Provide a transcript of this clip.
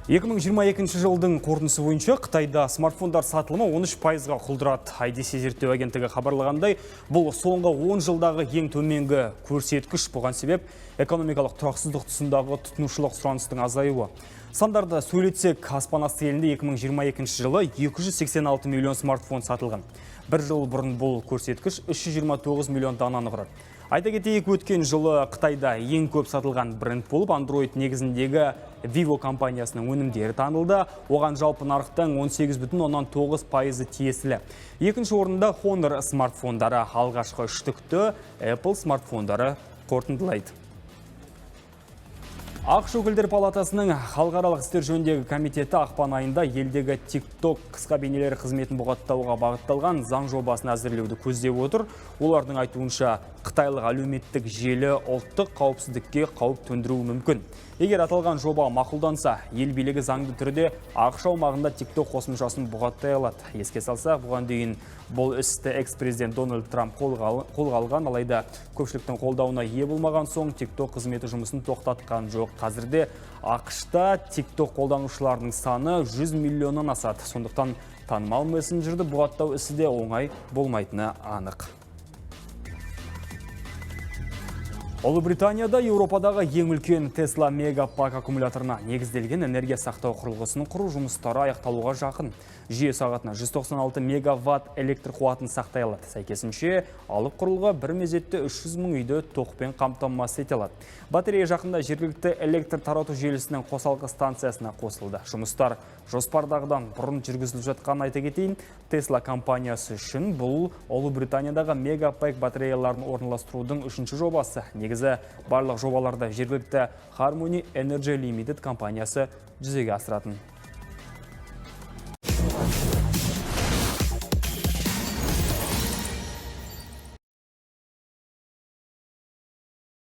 2022 жылдың қорытындысы бойынша Қытайда смартфондар сатылымы 13%-ға құлдырады. IDC зерттеу агенттігі хабарлағандай, бұл соңғы 10 жылдағы ең төменгі көрсеткіш. Бұған себеп экономикалық тұрақсыздық тұсындағы тұтынушылық сұраныстың азаюы. Сандарды сөйлетсек, аспан асты елінде 2022 жылы 286 миллион смартфон сатылған. Бір жыл бұрын бұл көрсеткіш 329 миллион дананы құрады. Айта кетейік, өткен жылы Қытайда ең көп сатылған бренд болып Android негізіндегі Vivo компаниясының өнімдері танылды. Оған жалпы нарықтың 18,9%-ы тиесілі. Екінші орында Honor смартфондары, алғашқы үштікті Apple смартфондары қорытындылайды. АҚШ Өкілдер палатасының халықаралық істер жөніндегі комитеті ақпан айында елдегі TikTok қысқа бейнелер қызметін бұғаттауға бағытталған заң жобасын әзірлеуді көздеп отыр. Олардың айтуынша, қытайлық әлеуметтік желі ұлттық қауіпсіздікке қауіп төндіруі мүмкін. Егер аталған жоба мақұлданса, ел билігі заңды түрде АҚШ аумағында TikTok қосымшасын бұғаттай алады. Еске салсақ, бұған дейін бұл істі экс-президент Дональд Трамп қолға алған, алайда көпшіліктің қолдауына ие болмаған соң TikTok қызметі жұмысын тоқтатқан жоқ. Қазірде АҚШ-та TikTok қолданушыларының саны 100 миллионнан асады. Сондықтан танымал мессенджерді бұғаттау ісі де оңай болмайтыны анық. Ұлыбританияда Еуропадағы ең үлкен Tesla Megapack аккумуляторына негізделген энергия сақтау құрылғысын құру жұмыстары аяқталуға жақын. Жүйе сағатына 196 мегаватт электр қуатын сақтай алады. Сәйкесінше, алып құрылғы бір мезетте 300 мың үйді тоқпен қамтамасыз ете алады. Батарея жақында жергілікті электр тарату желісінің қосалқы станциясына қосылды. Жұмыстар жоспардағыдан бұрын жүргізіліп жатқанын айта кетейін. Tesla компаниясы үшін бұл Ұлыбританиядағы Megapack батареяларын орналастырудың үшінші жобасы. Негізі барлық жобаларды жергілікті Harmony Energy Limited компаниясы жүзеге асыратын.